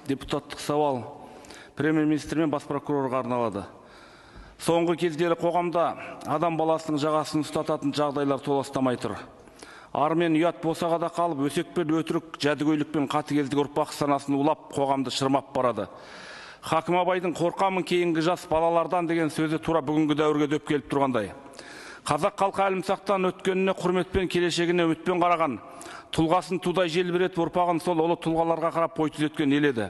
Депутаттық сауал премьер-министр мен бас прокурорға арналады. Соңғы кездері қоғамда адам баласының жағасын ұстататын жағдайлар толастамай тұр. Ар мен ұят босағада қалып, өсек пен өтірік, жәдігөйлік пен қатыгездік ұрпақ санасын улап, қоғамды шырмап барады. Хакім Абайдың «Қорқамын кейінгі жас балалардан» деген сөзі тура бүгінгі дәуірге дөп келіп тұрғандай. Қазақ халқы әлімсақтан өткеніне құрметпен, келешегіне үмітпен қараған, тұлғасын тудай желбіретіп, ұрпағын сол ұлы тұлғаларға қарап бой түзеткен ел еді.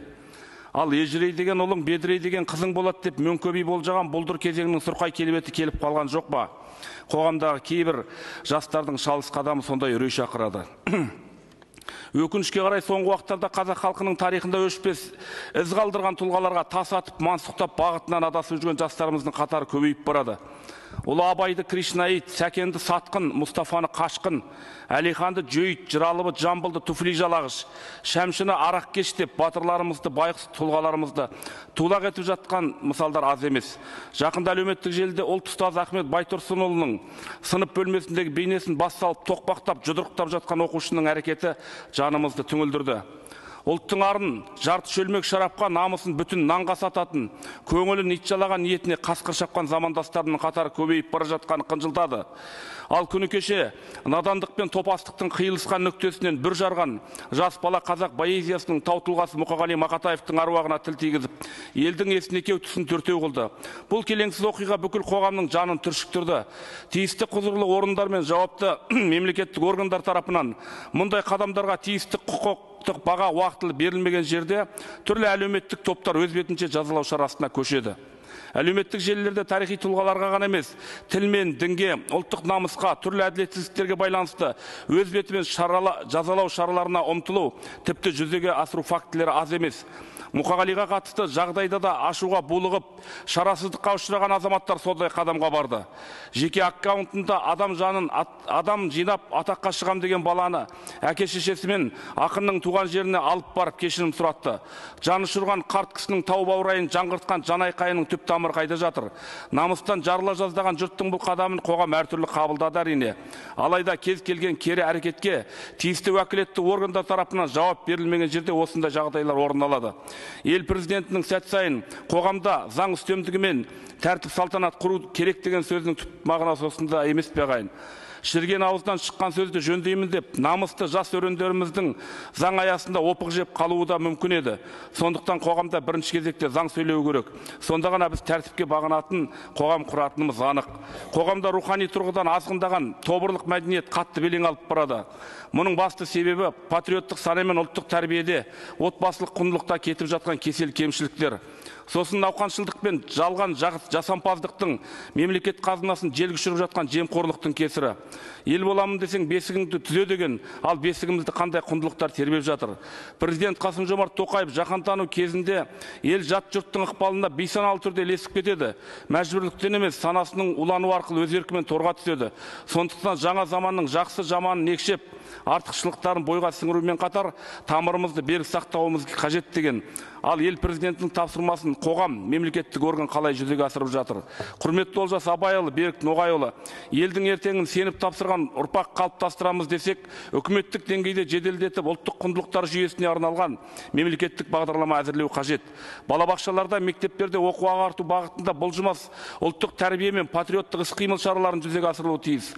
Ал ежірей деген ұлың, бедірей деген қызың болады деп Мөңке би болжаған бұлдыр кезеңнің сұрқай келбеті келіп қалған жоқ па? Қоғамдағы кейбір жастардың шалыс қадамы сондай үрей шақырады. Өкінішке қарай, соңғы уақыттарда қазақ халқының тарихында өшпес із қалдырған тұлғаларға тас атып, мансұқтап, бағытынан адасып жүрген жастарымыздың қатары көбейіп барады. Ұлы Абайды кришнаит, Сәкенді сатқын, Мұстафаны қашқын, Әлиханды жөйт, Жыралыбы Жамбылды туфли жалағыш, Шәмшіні арақкеш деп батырларымызды, байғұс тұлғаларымызды тулақ етіп жатқан мысалдар аз емес. Жақында әлеуметтік желіде ұлт ұстазы Ахмет Байтұрсынұлының сынып бөлмесіндегі бейнесін бас салып, тоқпақтап, жұдырықтап жатқан оқушының әрекеті жанымызды түңілдірді. Ұлттың арын жарты шөлмек шарапқа, намысын бүтін нанға сататын, көңілін ит жалаған, ниетіне қасқыр шапқан замандастарының қатары көбейіп бара жатқаны қынжылтады. Ал күні кеше надандық пен топастықтың қиылысқан нүктесінен бүр жарған жас бала қазақ поэзиясының тау тұлғасы Мұқағали Мақатаевтың аруағына тіл тигізіп, елдің есін екеу, түсін төртеу қылды. Бұл келеңсіз оқиға бүкіл қоғамның жанын түршіктірді. Тиісті құзырлы орындар мен жауапты мемлекеттік органдар тарапынан мұндай қадамдарға тиісті құқықтық баға уақытылы берілмеген жерде түрлі әлеуметтік топтар өз бетінше жазалау шарасына көшеді. Әлеуметтік желілерде тарихи тұлғаларға ғана емес, тіл мен дінге, ұлттық намысқа, түрлі әділетсіздіктерге байланысты өз бетімен жазалау шараларына ұмтылу, тіпті жүзеге асыру фактілері аз емес. Мұқағалиға қатысты жағдайда да ашуға булығып, шарасыздыққа ұшыраған азаматтар сондай қадамға барды. Жеке аккаунтында адам жанын, адам жинап атаққа шығам деген баланы әке шешесімен ақынның туған жеріне алып барып кешірім сұратты. Жаны ұшырған қарт кісінің тау баурайын жаңғыртқан жанайқайының түп тамыры қайда жатыр? Намыстан жарыла жаздаған жұрттың бұл қадамын қоғам әртүрлі қабылдады, әрине. Алайда кез келген кері әрекетке тиісті уәкілетті органдар тарапынан жауап берілмеген жерде осындай жағдайлар орын алады. Ел президентінің сәт сайын қоғамда заң үстемдігі мен тәртіп салтанат құру керек деген сөзінің түп мағынасы осында емес пе, ағайын? Шіріген ауыздан шыққан сөзді жөндеймін деп намысты жас өрендеріміздің заң аясында опық жеп қалуы да мүмкін еді. Сондықтан қоғамда бірінші кезекте заң сөйлеу керек. Сонда ғана біз тәртіпке бағынатын қоғам құратынымыз анық. Қоғамда рухани тұрғыдан азғындаған тобырлық мәдениет қатты белең алып барады. Мұның басты себебі патриоттық сана мен ұлттық тәрбиеде, отбасылық құндылықта кетіп жатқан кесел кемшіліктер. Сосын науқаншылдық пен жалған жасампаздықтың, мемлекет қазынасын желге ұшырып жатқан жемқорлықтың кесірі. Ел боламын десең, бесігіңді түзе деген, ал бесігімізді қандай құндылықтар тербеп жатыр? Президент Қасым Жомарт Тоқаев жаһантану кезінде ел жат жұрттың ықпалына бейсаналы түрде ілесіп кетеді. Мәжбүрліктен емес, санасының улануы арқылы өз еркімен торға түседі. Сондықтан жаңа заманның жақсы жаманын екшеп, артықшылықтарын бойға сіңірумен қатар тамырымызды берік сақтауымыз қажет деген. Ал ел президентінің тапсырмасын қоғам, мемлекеттік орган қалай жүзеге асырып жатыр? Құрметті Олжас Абайұлы, Берік Ноғайұлы, елдің ертеңін сеніп тапсырған ұрпақ қалыптастырамыз десек, үкіметтік деңгейде жеделдетіп ұлттық құндылықтар жүйесіне арналған мемлекеттік бағдарлама әзірлеу қажет. Балабақшаларда, мектептерде оқу ағарту бағытында бұлжымас ұлттық тәрбие мен патриоттық іс-қимыл шараларын жүзеге асырылуы тиіс.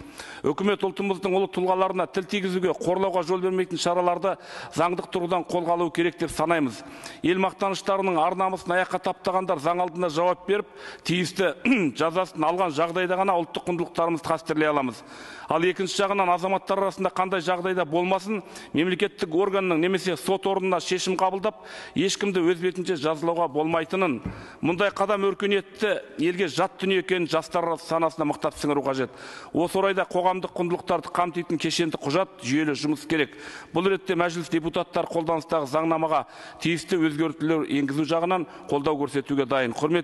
Үкімет ұлтымыздың ұлы тұлғаларына тіл тигізуге, қорлауға жол бермейтін шараларды заңдық тұрғыдан қолға алу керек деп санаймыз. Ел мақтаныштарының ар намысын аяққа таптағандар заң алдында жауап беріп, тиісті жазасын алған жағдайда ғана ұлттық құндылықтарымызды қастерлей аламыз. Ал екінші жағынан, азаматтар арасында қандай жағдайда болмасын, мемлекеттік органның немесе сот орнына шешім қабылдап, ешкімді өз бетінше жазалауға болмайтынын, мұндай қадам өркениетті елге жат дүние екенін жастар санасына мықтап сіңіру қажет. Осы орайда қоғамдық құндылықтарды қамтитын кешенді құжат, жүйелі жұмыс керек. Бұл ретте мәжіліс депутаттары қолданыстағы заңнамаға тиісті өзгертулер енгізу жағынан қолдау көрсетуге дайын. Құрметті